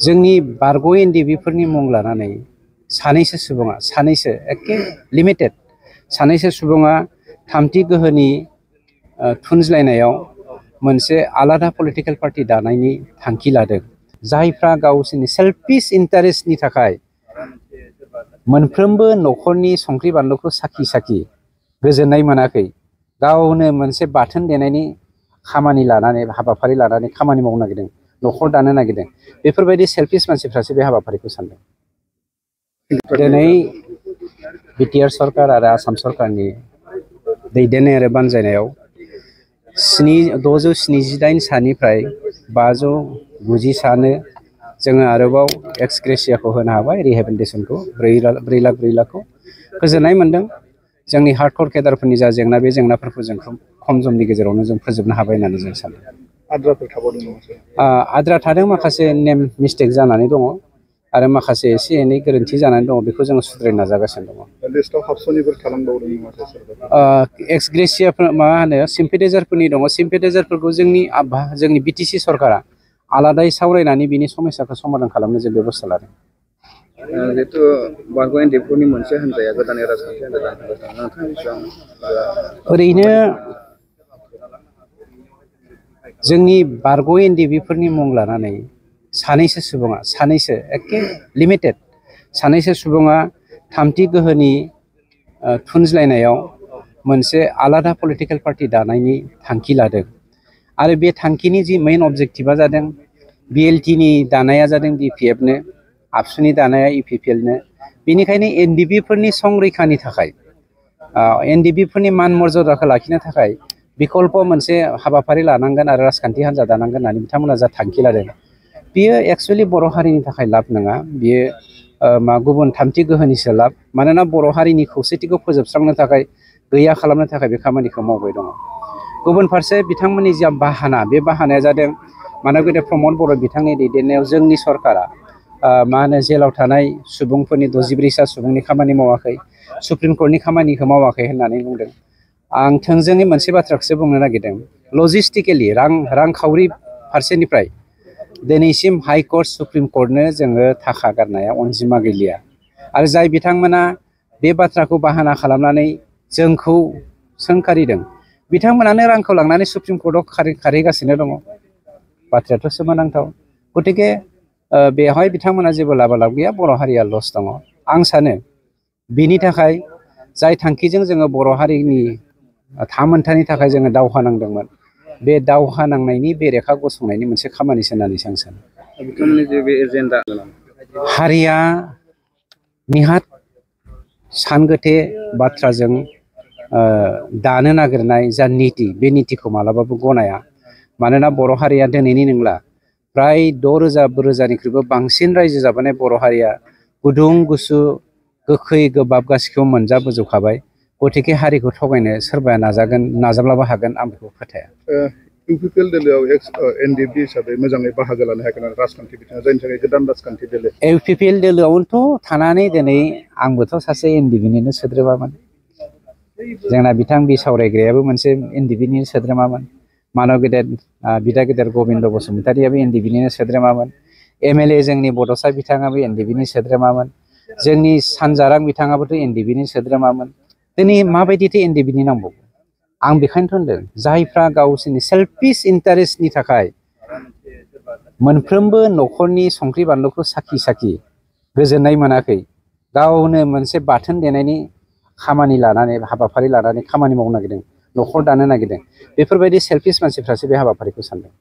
जोंनि बारग' एनडिबिफोरनि मुं लानानै सानैसो सुबुङा एके लिमिटेड सानैसो सुबुङा थामथि गोहोनि थुनज्लायनायाव मोनसे आलादा पलिटिकेल पार्टी दानायनि थांखि लादों। जायफ्रा गावसोरनि सेल्फिश इन्टारेस्टनि थाखाय मोनफ्रोमबो न'खरनि संख्रि बानलुखौ साखि गोजोननाय मोनाखै, गावनो मोनसे बाथोन देनायनि खामानि लानानै हाबाफारि लानानै खामानि मावनो नागिरदों, न'खर दानो नागिरदों। बेफोरबायदि सेल्फिश मानसिफ्रासो बे हाबाफारिखौ सानदों। दिनै बिटिआर सरकार आरो आसाम सरकारनि दैदेननाय आरो बानजायनायाव 678 सानिफ्राय 590 सानो जोङो आरोबाव एक्स ग्रेसियाखौ होनो हाबाय, रिहेबिलिटेसनखौ 4 लाखखौ गोजोननाय मोनदों। जोंनि हार्डक'र केडारफोरनि जा जेंना, बे जेंनाफोरखौ जों खम समनि गेजेरावनो जों फोजोबनो हाबाय होननानै जों सानो। आद्राफोर थाबावदों नामा? आद्रा थादों, माखासे नेम मिस्टेक जानानै दङ आरो माखासे एसे एनै गोरोन्थि जानानै दङ, बेखौ जोङो सुद्रायनो नाजागासिनो दङ। लिस्टआव हाबस'निफोर थालांबावदों नामा? एक्स ग्रेसियाफोर मा होनो सिम्पेटाइजारफोरनि दङ। सिम्पेटाइजारफोरखौ जोंनि बिटिसि सरकारा आलादायै सावरायनानै बिनि समस्याखौ समाधान खालामनो जों बेबस्था लादों। जिहेतु बारग' एनडिएफनि मोनसे हान्जाया गोदानै राजखान्थि हान्जा जानो थांगासिनो, नोंथाङा बेसेबां ओरैनो जोंनि बारग' एनडिबिफोरनि मुं लानानै सानैसो एके लिमिटेड सानैसो सुबुङा थामथि गोहोनि थुनज्लायनायाव मोनसे आलादा पलिटिकेल पार्टी दानायनि थांखि लादों। आरो बे थांखिनि जि मेइन अबजेक्टिभा जादों, बिएलटिनि दानाया जादों बिपिएफनो, आबसुनि दानाया इउपिपिएलनो। बेनिखायनो एनडिबिफोरनि संरैखानि थाखाय, एनडिबिफोरनि मान मर्यादाखौ लाखिनो थाखाय बिकल्प मोनसे हाबाफारि लानांगोन आरो राजखान्थि हान्जा दानांगोन होननानै बिथांमोना जा थांखि लादों, बियो एक्सुवेलि बर' हारिनि थाखाय लाब नङा। बियो गुबुन थामथि गोहोनिसो लाब। मानोना बर' हारिनि खौसेथिखौ फोजोबस्रांनो थाखाय, गैया खालामनो थाखाय बे खामानिखौ मावबाय दङ। गुबुन फारसे बिथांमोननि जा बाहाना, बे बाहानाया जादों मानगेन्द्र प्रमद बर' बिथांनि दैदेननायाव जोंनि सरकारा जेलाव थानाय सुबुंफोरनि 64 सुबुंनि खामानि मावाखै, सुप्रिम कर्टनि खामानिखौ मावाखै होननानै बुंदों। आं थोंजोङै मोनसे बाथ्राखौसो बुंनो नागिरदों। लजिस्टिकेलि रांखावरि फारसेनिफ्राय दिनैसिम हाइकर्ट सुप्रिम कर्टनो जोङो थाखा गारनाया अनजिमा गैलिया। आरो जाय बिथांमोना बे बाथ्राखौ बाहाना खालामनानै जोंखौ सोंखारिदों, बिथांमोनानो रांखौ लांनानै सुप्रिम कर्टआव खारहैगासिनो दङ। बाथ्रायाथ' सोमोनांथाव। गतिके बेवहाय बिथांमोना जेबो लाब गैया, बर' हारिया लस दङ। आं सानो बिनि थाखाय जाय थांखिजों जोङो बर' हारिनि थामोन्थानि थाखाय जोङो दावहा नांदोंमोन, बे दावहा नांनायनि बेरेखा गसंनायनि मोनसे खामानिसो होननानै आं सानो। बिथांमोननि जे बे एजेन्डा, हारिया निहात सानगोथे बाथ्राजों दानो नागिरनाय जा निति, बे नितिखौ मालाबाबो गनाया। मानोना बर' हारिया दिनैनि नंला, फ्राय 6,000-4,000निख्रुइबो बांसिन रायजो जाबोनाय बर' हारिया गुदुं गुसु, गोखै गोबाब गासिखौबो मोनजाबोजोबखाबाय। गतिके हारिखौ थगायनो सोरबाया नाजाब्लाबो हागोन, आं बेखौ फोथाया। इउपिपिएल दोलोआव एनडिएफबि हिसाबै मोजाङै बाहागो लानो हायाखै राजखान्थि बिथिङाव, जायनि थाखाय गोदान राजखान्थि दोलो। इउपिपिएल दोलोआवनोथ' थानानै दिनै आंबोथ' सासे एनडिबिनिनो सोद्रोमामोन। जोंना बिथां बिसावरायग्रायाबो मोनसे एनडिबिनिनो सोद्रोमामोन। मानव गेदेर बिदा गेदेर गबिन्द बसुमतारियाबो एनडिबिनिनो सोद्रोमामोन। एमएलए जोंनि बड'सा बिथाङाबो एनडिबिनि सोद्रोमामोन। जोंनि सानजारां बिथाङाबोथ' एनडिबिनि सोद्रोमामोन। दिनै माबायदिथो एनडिबिनि नांबावगौ? आं बेखायनोथ' होनदों, जायफ्रा गावसोरनि सेल्फिश इन्टारेस्टनि थाखाय मोनफ्रोमबो न'खरनि संख्रि बानलुखौ साखि गोजोननाय मोनाखै, गावनो मोनसे बाथोन देनायनि खामानि लानानै हाबाफारि लानानै खामानि मावनो नागिरदों, न'खर दानो नागिरदों। बेफोरबायदि सेल्फिश मानसिफ्रासो बे हाबाफारिखौ सानदों।